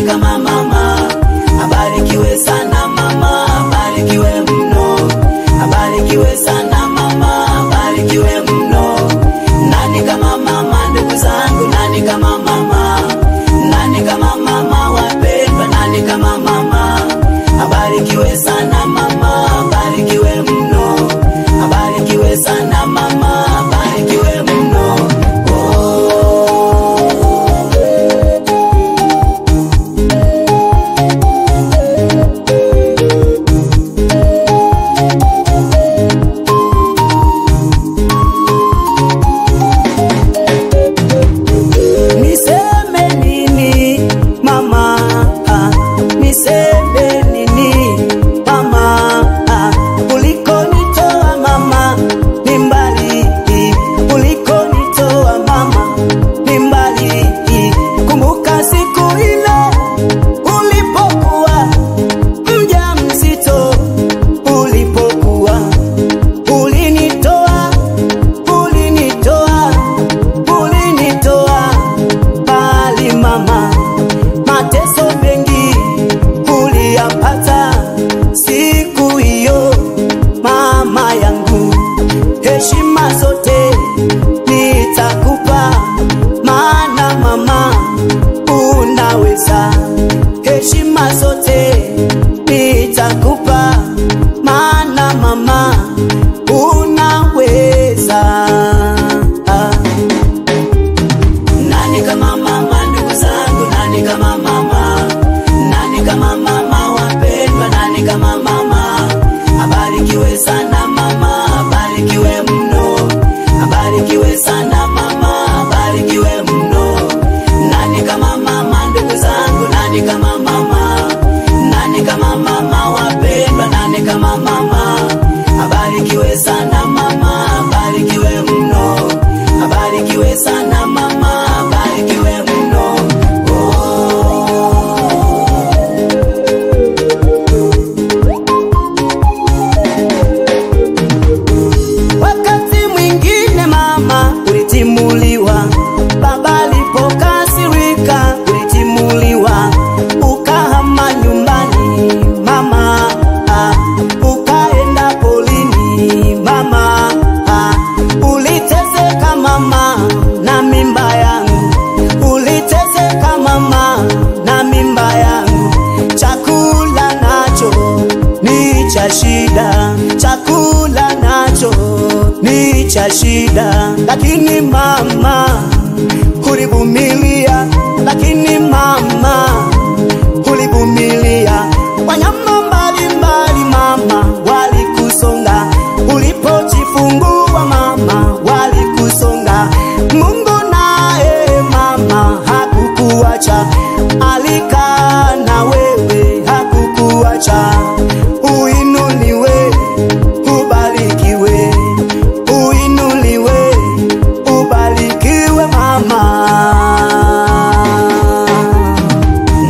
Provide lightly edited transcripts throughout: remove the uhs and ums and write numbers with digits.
Nani kama mama? Abarikiwe sana mama, abarikiwe mno. Abarikiwe sana mama, abarikiwe mno. Nani kama mama, ndugu zangu? Nani kama mama? Nani kama mama, wapendwa? Nani kama mama? Abarikiwe sana mama, abarikiwe mno. Abarikiwe sana mama, abarikiwe mno. Niseme nini mama, niseme nini mama, ulikonitoa mama ni mbali, ulikonitoa mama ni mbali. Kumbuka siku ile ulipokuwa mjamzito, ulipokuwa ulinitoa, ulinitoa, ulinitoa mbali mama, mateso mengi uliyapata siku hiyo mama yangu, heshima zote nitakupa, maana mama unaweza. Heshima zote nitakupa, maana mama unaweza. Nani kama mama, ndugu zangu? Nani kama mama? Nani kama mama, wapendwa? Nani kama mama? Abarikiwe sana mama, abarikiwe mno. Abarikiwe sana mama, abarikiwe mno. Nani kama mama, ndugu zangu? Nani kama mama? Nani kama mama, wapendwa? Nani kama mama? Abarikiwe sana mama, abarikiwe mno. Abarikiwe sana mama, abarikiwe mno. Wakati mwingine mama ulitimuliwa, baba alipokasirika ulitimuliwa, ukahama nyumbani mama, ukaenda polini mama, uliteseka mama na mimba yangu, uliteseka mama na mimba yangu, chakula nacho ni cha shida, chakula nacho ni cha shida, lakini mama ulivumilia, lakini mama ulivumilia. Wanyama mbalimbali mama walikusonga, ulipojifungua mama walikusonga. Mungu naye mama hakukuacha, alikaa na wewe hakukuacha. Uinuliwe, ubarikiwe, uinuliwe, ubarikiwe mama.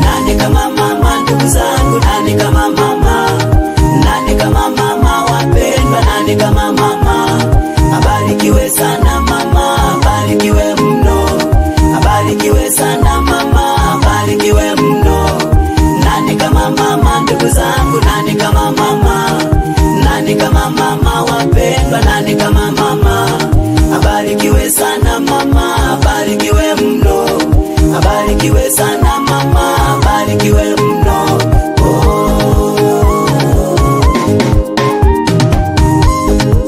Nani kama mama, ndugu zangu? Nani kama mama? Nani kama mama, wapendwa? Nani kama mama? Abarikiwe sana mama, abarikiwe mno. Abarikiwe sana mama, abarikiwe mno. Nani kama mama, ndugu zangu? Nani kama mama? Nani kama mama, wapendwa? Nani kama mama? Abarikiwe sana mama, abarikiwe mno. Abarikiwe sana mama, abarikiwe mno.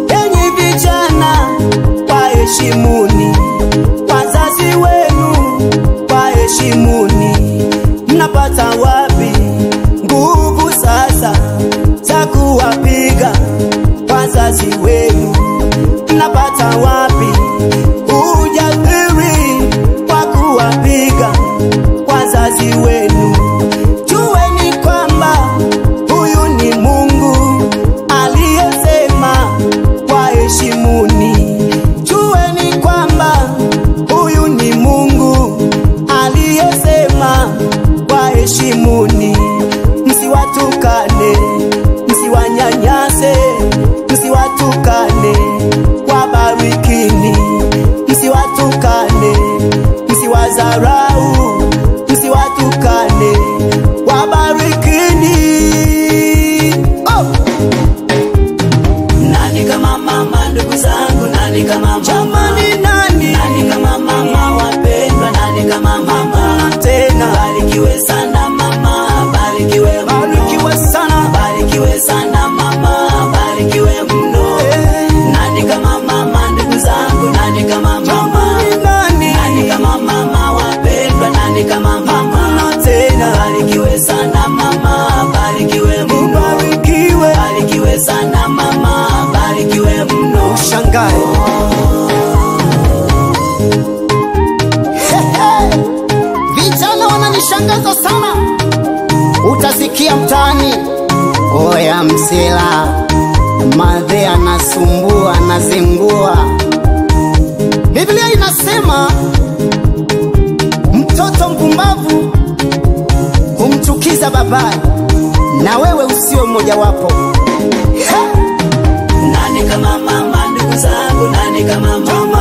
Enyi vijana waheshimuni wazazi wenu, waheshimuni. Mnapata wapi nguvu sasa za kuwapiga wazazi wenu? Mnapata wapi ujasiri wa kuwapiga wazazi wenu? Jueni kwamba huyu ni Mungu aliyesema waheshimuni. Jueni kwamba huyu ni Mungu aliyesema waheshimuni. Msiwatukane, msiwanyanyase, msiwatukane, wabarikini. Msiwatukane, msiwazarau, msiwatukane, Kinachonishangaza sana, utasikia mtaani, oya msela, madhe anasumbua, anazingua. Biblia inasema mtoto mpumbavu humchukiza babaye, na wewe usio mmojawapo. Nani kama mama, ndugu zangu, nani kama mama?